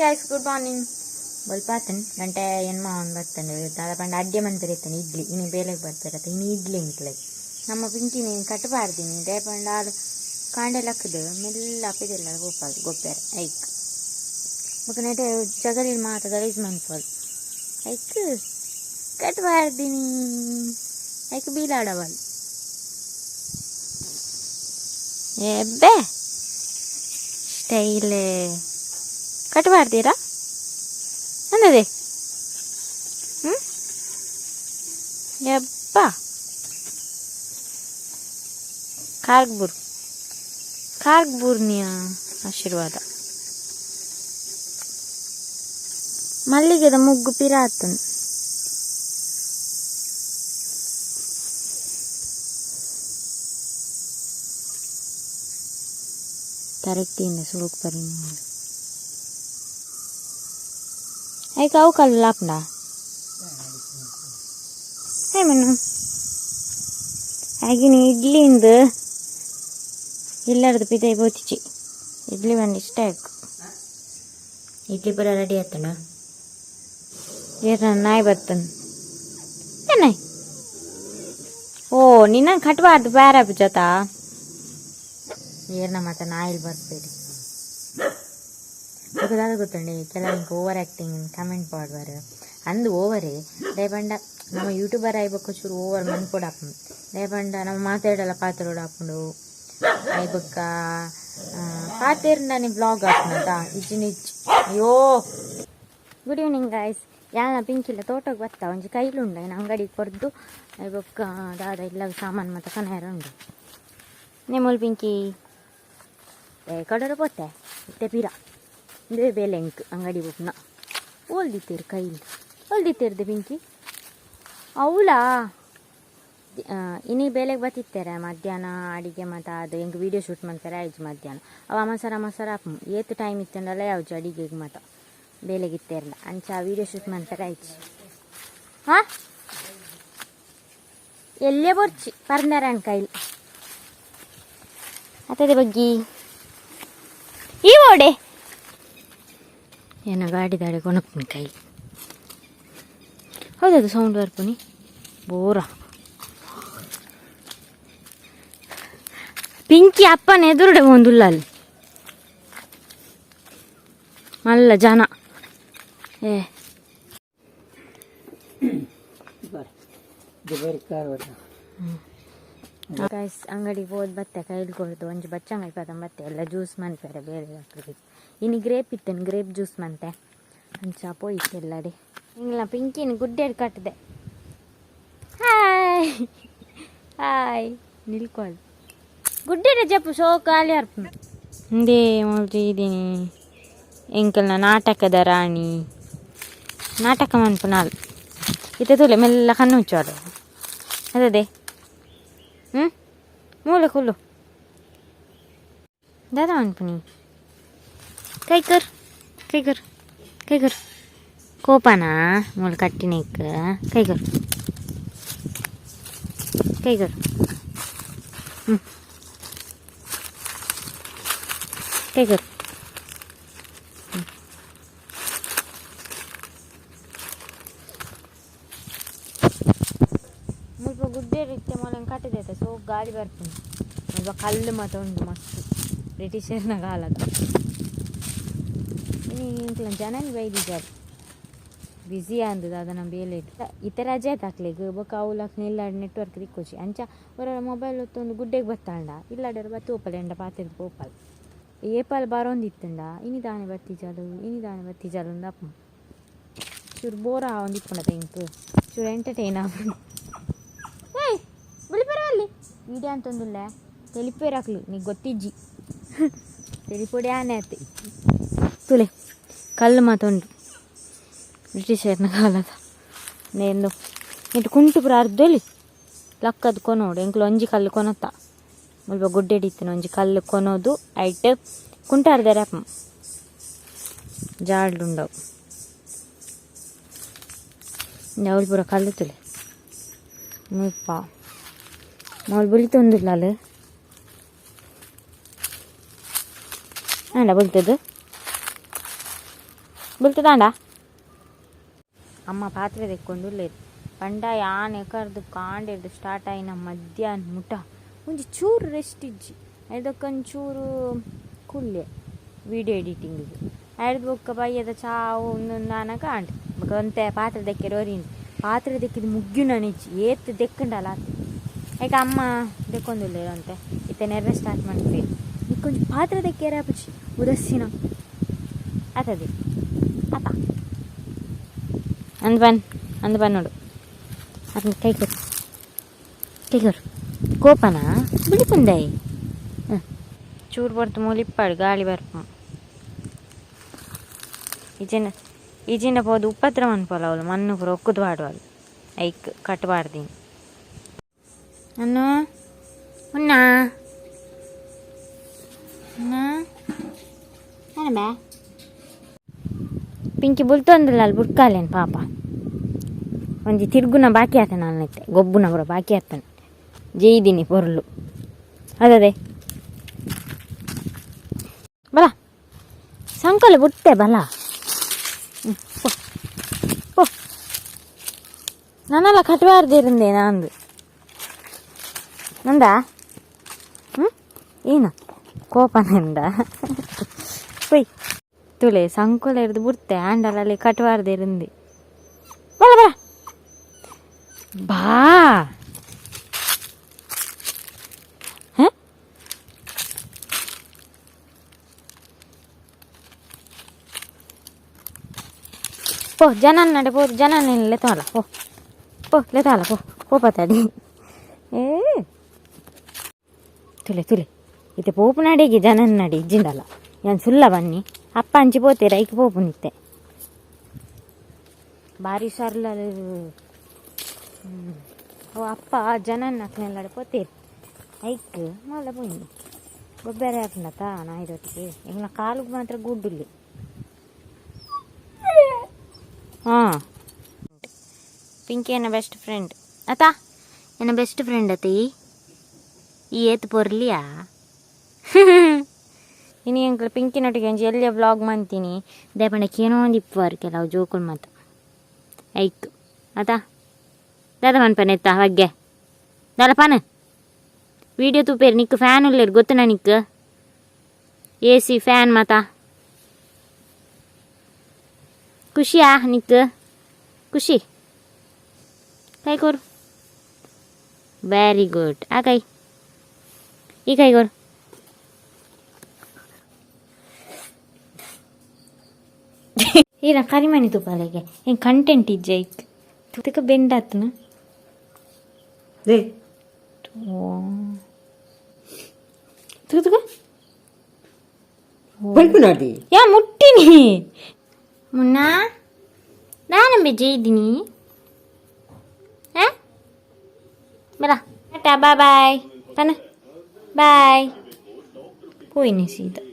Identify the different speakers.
Speaker 1: Guys, good morning. ಬೊಲ್ಪಾತನ್ ಗಂಟೆ ಎನ್ಮ ಅವ್ನು ಬರ್ತಾನೆ. ದಾದ ಪಂಡ ಅಡ್ಡೆ ಮನ್ಪೆರೆ ಇತ್ತಾನೆ ಇಡ್ಲಿ. ಇನಿ ಬೇಲೆಗೆ ಬರ್ತಾರತ್ತ, ಇನಿ ಇಡ್ಲಿ ಇಂಕ್ಲೆಗ್. ನಮ್ಮ ಪಿಂಕಿನಿ ಕಟ್ಟಬಾರ್ದಿನಿ ದಾಯೆ ಪಂಡ ಆಲ್ ಕಾಂಡೆ ಲಕ್ಕದು ಮೆಲ್ಲ ಅಪ್ಪಿದೆಲ್ಲ ಗೋಪಾಲ್ ಗೊಬ್ಬೆರೆ ಐಕ್ ಬೊಕ ನೆಟೆ ಜಗಲಿಲ್ ಮಾತ ಗಲೀಜ್ ಮನ್ಪೊಲ್. ಐಕ್ ಕಟ್ಟಬಾರ್ದಿನಿ, ಐಕ್ ಬೀಲಾಡವಲ್. ಎಬ್ಬೆ ಸ್ಟೈಲ್ ಕಟ್ಟಬಾರ್ದಿರಾ ಅಂದದೆ. ಹ್ಞೂ ಯಬ್ಬ ಕಾರ್ಗ್ಬೂರ್ ಕಾರ್ಗ್ಬೂರ್ನಿಯ ಆಶೀರ್ವಾದ. ಮಲ್ಲಿಗೆದ ಮುಗ್ಗು ಪಿರಾತನ್. ತರಕ್ತಿಯಿಂದ ಸುರುಕ್ ಪರಿ ಐಕ್ ಅವು ಕಲ್ಲು ಲಾಪುಂಡ. ಹೇ ಮನ್ನು ಆಗಿನ ಇಡ್ಲಿಂದ ಇಲ್ಲರ್ದು ಪಿದೈ ಬೋತಿಚಿ. ಇಡ್ಲಿ ಬಂದು ಇಷ್ಟ ಆಯ್ತು. ಇಡ್ಲಿ ಪೂರ ರೆಡಿ ಆತಣ. ಏನ ನಾಯಿ ಬರ್ತನ ನಾಯಿ. ಓ ನಿನ್ನ ಕಟ್ಟಬಾರ್ದು ಬೇರೆ ಜೊತ ಏರ್ನ ಮತ್ತೆ ನಾಯಿಲ್ ಬರ್ಬೇಡಿ. ದಾದ ಗೊತ್ತುಂಡಿ, ಕೆಲವು ಇಂಕ್ ಓವರ್ ಆ್ಯಕ್ಟಿಂಗ್ ಕಮೆಂಟ್ ಪಾಡ್ವಾರು ಅಂದು ಓವರೇ. ದಾಯೆ ನಮ್ಮ ಯೂಟ್ಯೂಬರ್ ಆಯ್ಬೊಕ್ಕ ಚೂರು ಓವರ್ ಮನ್ಪೊಡಾಪುಂಡು. ದಾಯೆ ಪಂಡ ನಮ್ಮ ಮಾತಾಡಲ್ಲ ಪಾತೆರೊಡಾಪುಂಡು. ಆಯ್ ಬೊಕ್ಕ ಪಾತೆರ್ಂಡನೆ ಬ್ಲಾಗ್ ಆಪುನತ ಇಜ್ಜಿಂಡ ಇಜ್ಜಿ. ಅಯ್ಯೋ, ಗುಡ್ ಈವ್ನಿಂಗ್ ಗಾಯ್ಸ್. ಯಾನ ಪಿಂಕಿಲ್ಲ ತೋಟಕ್ಕೆ ಬತ್ತ ಒಂಜಿ ಕೈಲುಂಡು ಐನ್ ಅಂಗಡಿ ಕೊರ್ದು ಆಯ್ ಬೊಕ್ಕ ದಾದ ಇಲ್ಲ ಸಾಮಾನು ಮಾತ ಕನಯರ ಉಂಡು. ನೇಮೂಲು ಪಿಂಕಿ ಕಡರ ಪೋತೆ ಇತ್ತೆ ಪಿರ ಇಂದುವೆ ಬೇಲೆ ಎಂಕ್ ಅಂಗಡಿ ಬೋಪುನ. ಓಲ್ದಿತ್ತೇರು ಕೈಲಿ ಓಲ್ದಿತ್ತೇರ್ದೆ ಪಿಂಕಿ ಅವಳಾ. ಇನಿ ಬೇಲೆಗೆ ಬತ್ತಿತ್ತಾರೆ ಮಧ್ಯಾಹ್ನ ಅಡಿಗೆ ಮಾತ ಅದು ಎಂಕ್ ವೀಡಿಯೋ ಶೂಟ್ ಮನ್ಪೆರೆ ಆಯ್ಜಿ ಮಧ್ಯಾಹ್ನ. ಅವ ಅಮಸರ ಅಮಸರ ಆಪುಂಡು. ಏತ್ ಟೈಮ್ ಇತ್ತಂಡಲ ಯಾವ್ಜಿ ಅಡಿಗೆಗೆ ಮಾತ ಬೇಲೆಗೆ ಇತ್ತೇರ್ಲ. ಅಂಚ ವೀಡಿಯೋ ಶೂಟ್ ಮನ್ಪೆರೆ ಆಯ್ಜಿ. ಹಾ ಎಲ್ಲೇ ಬೊರ್ಚಿ ಪರ್ಂದರನ್ ಕೈಲಿ ಅತ್ತದೆ ಬಗ್ಗಿ ಈ ಓಡೆ ಏನ ಗಾಡಿ ದಾಡೆ ಕೊನಪ್ಪುನಿ ಕೈಲಿ. ಹೌದದು ಸೌಂಡ್ ಬರ್ಪುನಿ ಬೋರ. ಪಿಂಕಿ ಅಪ್ಪನ ಎದುರುಡೆ ಒಂದುಲ್ಲಲ್ಲಿ ಮಲ್ಲ ಜನ. ಏ ಗೈಸ್, ಅಂಗಡಿಗೆ ಹೋದ್ ಬತ್ತೆ ಕೈಲಿ ಕೊಡ್ದು ಒಂಜಿ ಬಚ್ಚಂಗಾಯಿ ಪದ ಬತ್ತೆ ಎಲ್ಲ ಜ್ಯೂಸ್ ಮನ್ಪೆರೆ ಬೇರೆ ಹಾಕ್ಲಿ. ಇನಿ ಗ್ರೇಪ್ ಇತ್ತೇನೆ, ಗ್ರೇಪ್ ಜ್ಯೂಸ್ ಮಂತೆ. ಅಂಚ ಪೋಯಿತ್ತು ಎಲ್ಲಡೆ. ಇಂಗ್ಲ ಪಿಂಕಿನ ಗುಡ್ಡೆಡ್ ಕಟ್ಟದೆ. Hi hi ನಿಲ್ಕೊಳ್ಳಿ. ಗುಡ್ಡೆಡ ಜಪ್ಪು ಶೋ ಖಾಲಿ ಅರ್ಪುಂಡು. ಇಂದೇ ಮೂಲ್ತಿ ಇದೀನಿ ಎಂಕಲ್ನ ನಾಟಕದ ರಾಣಿ. ನಾಟಕ ಮನ್ಪುನಾಲ್ ಇತ್ತೆ ತೂಲೆ ಮೆಲ್ಲ ಕಣ್ಣು ಮುಚ್ಚೋಡು ಅದೇ. ಹ್ಞೂ ಮೂಲೆ ಕುಲ್ಲು ದಾದ ಮನ್ಪುನಿ. ಕೈ ಕರ್ ಕೈ ಕರ್ ಕೈ ಕರ್. ಕೋಪನಾ ಮೂಲು ಕಟ್ಟಿನೇಕ್? ಕೈ ಕರ್ ಕೈ ಕರ್. ಹ್ಞೂ ಕೈ ಕರ್. ಮುಲ್ಪ ಗುಡ್ಡೆ ಇತ್ತೆ ಮೊಲಂಗ್ ಕಟ್ಟಿದೈತೆ. ಸೊ ಗಾಳಿ ಬರ್ಪುಂಡು. ಮುಲ್ಪ ಕಲ್ಲು ಮಾತ ಉಂಡು ಮಸ್ತ್ ಬ್ರಿಟಿಷರ್ನ ಕಾಲದ. ಇನಿ ಇಂಕ್ಲ ಜನನಿ ಬೈದಿಜಾರ್ ಬ್ಯುಸಿ ಅಂದದ ಅದನ್ನ ಬೇಲೆ. ಇತ್ತೆ ರಜೆ ಆಯ್ತು ಬೊಕ್ಕ ಅವ್ಲಕ್ ಇಲ್ಲಾಡ್ ನೆಟ್ವರ್ಕ್ ತಿಕ್ಕೊಚಿ. ಅಂಚ ಒರ ಮೊಬೈಲ್ ಒತ್ತೊಂದು ಗುಡ್ಡೆಗೆ ಬತ್ತಾಂಡ ಇಲ್ಲಾಡರ ಬತ್ತಿ ಪೋಪಲ್ ಎಂಡ ಪಾತೆರ್ದ್ ಪೋಪಲ್. ಏಪಾಲ್ ಬರೋಂದಿತ್ತುಂಡ ಇನಿ ದಾನೆ ಬತ್ತಿಜಾಲು ಇನಿ ದಾನೆ ಬತ್ತಿಜಾಲು ಅಂದ್ ಆಪುಂಡು. ಚೂರು ಬೋರ್ ಆವೊಂದಿಪ್ಪುಂಡತ ಎಂಕ್ ಚೂರು ಎಂಟರ್ಟೈನ್ ಆಪುಂಡು. ಏಯ್ ಬುಲಿಪೆರೆ ಅಲ್ಲಿ ವೀಡಿಯೋ ಅಂತಂದುಲ್ಲೆ ತೆಲಿಪೇರು ಅಕ್ಲು ನೀ ಗೊತ್ತಿಜ್ಜಿ ತೆಲಿಪೊಡಿ ಆನೆ ಆತೆ. ತುಲೆ ಕಲ್ಲು ಮಾತ ಉಂಡು ಬ್ರಿಟಿಷರ್ನ ಕಾಲದ ನೇಂದು. ಇಟ್ಟು ಕುಂಟು ಪೂರ ಅರ್ಧೊಲಿ ಲಕ್ಕದ್ ಕೊನೋಡು. ಎಂಕ್ಲು ಒಂಜಿ ಕಲ್ಲು ಕೊನೊತ್ತ. ಮುಲ್ಪ ಗುಡ್ಡೆಡ್ ಇತ್ತಿನ ಒಂಜಿ ಕಲ್ಲು ಕೊನೋದು ಐಟ್ ಕುಂಟು ಅರ್ಧೆರೆ ಆಪುಂಡು. ಜಾಲ್ಡ್ ಉಂಡವು ಅವ್ಲು ಪೂರ ಕಲ್ಲು ತುಲೆ. ಮುಲ್ಪ ಮೂಲು ಬುಲಿತೊಂದುಲ್ಲಲ್ ಆಂಡ ಬುಲ್ತದು. ಬುಲ್ತದಾಂಡ ಅಮ್ಮ ಪಾತ್ರೆ ತೆಕ್ಕೊಂಡು ಉಲ್ಲೇರು ಪಂಡ ಯಾನ್ ಎಕರ್ದು ಕಾಂಡೆರ್ದು ಸ್ಟಾರ್ಟ್ ಆಯಿನ ಮಧ್ಯಾಹ್ನ ಮುಟ ಒಂಜಿ ಚೂರು ರೆಸ್ಟ್ ಇಜ್ಜಿ ಐದಕ್ಕೊಂಚೂರು ಕುಲ್ಲೆ ವಿಡಿಯೋ ಎಡಿಟಿಂಗಿಗೆ ಐದು ಬೊಕ್ಕ ಬಯ್ಯದ ಚಾವು ಒಂದೊಂದು ಆನಗ ಆಂಡ್ ಬೊಕ್ಕ ಒಂತೆ ಪಾತ್ರೆ ದೆಕ್ಕೆರೆ ಒರಿಂಡು ಪಾತ್ರೆ ದೆಕ್ಕಿದ್ ಮುಗ್ಯು ಇಜ್ಜಿ ಏತ್ ದೆಕ್ಕಂಡಲ ಆತು ಐಕ ಅಮ್ಮ ದೆಕ್ಕೊಂದುಲ್ಲೇರು ಅಂತೆ ಇತ್ತೆ ನೆರ್ರೆ ಸ್ಟಾರ್ಟ್ ಮಾಡ್ತೀವಿ ಇಂಕೊಂಚ ಪಾತ್ರೆ ದೆಕ್ಕೆರೆ ಆಪುಜಿ ಉದಸ್ಸಿನ ಆತದೆ ಆತ ಅಂದ್ ಬನ್ ಅಂದ್ ಬನ್ ನೋಡು ಅದನ್ನ ಕೈ ಕೊಡು ಕೈ ಕೊಡು ಕೋಪನಾ ಬಿಳಿಪುಂದಾಯಿ ಹ್ಞೂ ಚೂರು ಬರ್ತು ಮೂಲಿಪ್ಪಾಡು ಗಾಳಿ ಬರ್ಪು ಇಜಿನ ಇಜಿನ ಪೋದು ಉಪದ್ರ ಮನ್ಪೊಲ ಅವಳು ಮಣ್ಣು ಪೂರ ಒಕ್ಕುದು ಪಾಡುವಳು ಐಕ್ ಕಟ್ಟಬಾರ್ದಿನಿ ಅನ್ನು ಉನ್ನ ಬೇ ಪಿಂಕಿ ಬುಲ್ತೊಂದಿಲ್ಲ ಅಲ್ಲಿ ಬುಡ್ಕಾಲೇನು ಪಾಪ ಒಂಜಿ ತಿರ್ಗುನ ಬಾಕಿ ಆತನ ಅನ್ನೈತೆ ಗೊಬ್ಬುನ ಬರೋ ಬಾಕಿ ಆತನ ಜೈದಿನಿ ಪೊರ್ಲು ಅದೇ ಬಲ ಸಂಕಲ ಬುಟ್ಟೆ ಬಲ ಪೋ ನಾನೆಲ್ಲ ಕಟ್ಟಬಾರ್ದಿರಂದೆ ನಂದು ನಂದಾ ಹ್ಞೂ ಏನ ಕೋಪನಿಂದ ಪೊಯ್ ತುಲೆ ಸಂಕೋಲ ಹಿಡ್ದು ಬುಡ್ತೆ ಆಂಡಲಲ್ಲಿ ಕಟ್ಟಬಾರ್ದಿರಂದೆ ಬಲ ಬಲ ಬಾ ಹ? ಪೋ ಜನ ನಡೆ ಪೋ ಜನ ಲೆತ್ತಾಲ ಪೋ ಪೋ ಲೆತ್ತಾಲ ಪೋ ಪೋ ಪತಾಡಿ ಏ ತುಲೆ ತುಲೆ ಇತ್ತೆ ಪೋಪು ನಡಿಗೆ ಜನ ನಡಿ ಇಜ್ಜಿಂಡಲ್ಲ ಏನು ಸುಲ್ಲ ಬನ್ನಿ ಅಪ್ಪ ಅಂಚಿ ಪೋತೆ ರೈಕ್ ಪೋಪು ನಿತ್ತೆ ಭಾರಿ ಸರ್ಲ ಓ ಅಪ್ಪ ಜನನ್ನ ಅಕ್ನೆಲ್ಲಾಡ ಪೋತೇರು ಐಕ್ ಮಲ್ಲ ಪೋಯಿನಿ ಗೊಬ್ಬರ ಹಾಕ್ನತ ನಾಯಿದೊಟ್ಟಿಗೆ ಎಂಗ್ಲ ಕಾಲಿಗೆ ಮಾತ್ರ ಗುಡ್ಡುಲ್ಲಿ ಹಾಂ ಪಿಂಕಿ ಎನ್ನ ಬೆಸ್ಟ್ ಫ್ರೆಂಡ್ ಅತಾ ಎನ್ನ ಬೆಸ್ಟ್ ಫ್ರೆಂಡ್ ಅತಿ ಈ ಏತ್ ಪೊರ್ಲಿಯಾ ಇನಿ ಎಂಕ್ಲ ಪಿಂಕಿನೊಟ್ಟಿಗೆ ಒಂಜಿ ಎಲ್ಲಿಯ ವ್ಲಾಗ್ ಮಂತೀನಿ ದೇಪಂಡ ಕೇನೋ ಒಂದು ಇಪ್ಪುವಾರು ಕೆಲವು ಜೋಕುಲು ಮಾತ ಐಕ್ ಅತಾ ದಾದ ಮನ್ಪನೆ ಎತ್ತ ಬಗ್ಗೆ ದಾದ ಪಾನ ವಿಡಿಯೋ ತೂಪೇರು ನಿಕ್ ಫ್ಯಾನ್ ಉಲ್ಲೇರು ಗೊತ್ತುನಾ ನಿಕ್ A C fan ಮಾತಾ ಖುಷಿಯಾ ನಿಕ್ ಖುಷಿ ಕೈ ಕೊರು ವೆರಿ ಗುಡ್ ಆ ಕೈ ಈ ಕೈ ಕೊರು ಈರ ಕರಿಮಣಿ ತುಪಾಲೆಗೆ ಏನು ಕಂಟೆಂಟ್ ಇಜ್ಜೆ ಐಕ್ ತುಕ ಬೆಂಡಾತನ
Speaker 2: they
Speaker 1: ತುಕ ತುಕ
Speaker 2: ಬಲ್ಪುನಾಡಿ
Speaker 1: ಯಾ ಮುಟ್ಟಿನಿ ಮುನ್ನ ನಾನು ಬೆಜ್ಜೆ ಇದ್ದೀನಿ ಹಾಂ ಬರ ಟಾಟಾ ಬಾಯ್ ಬಾಯ್ ಪನ ಬಾಯ್ ಪೋಯಿನಿ ಸೀದಾ.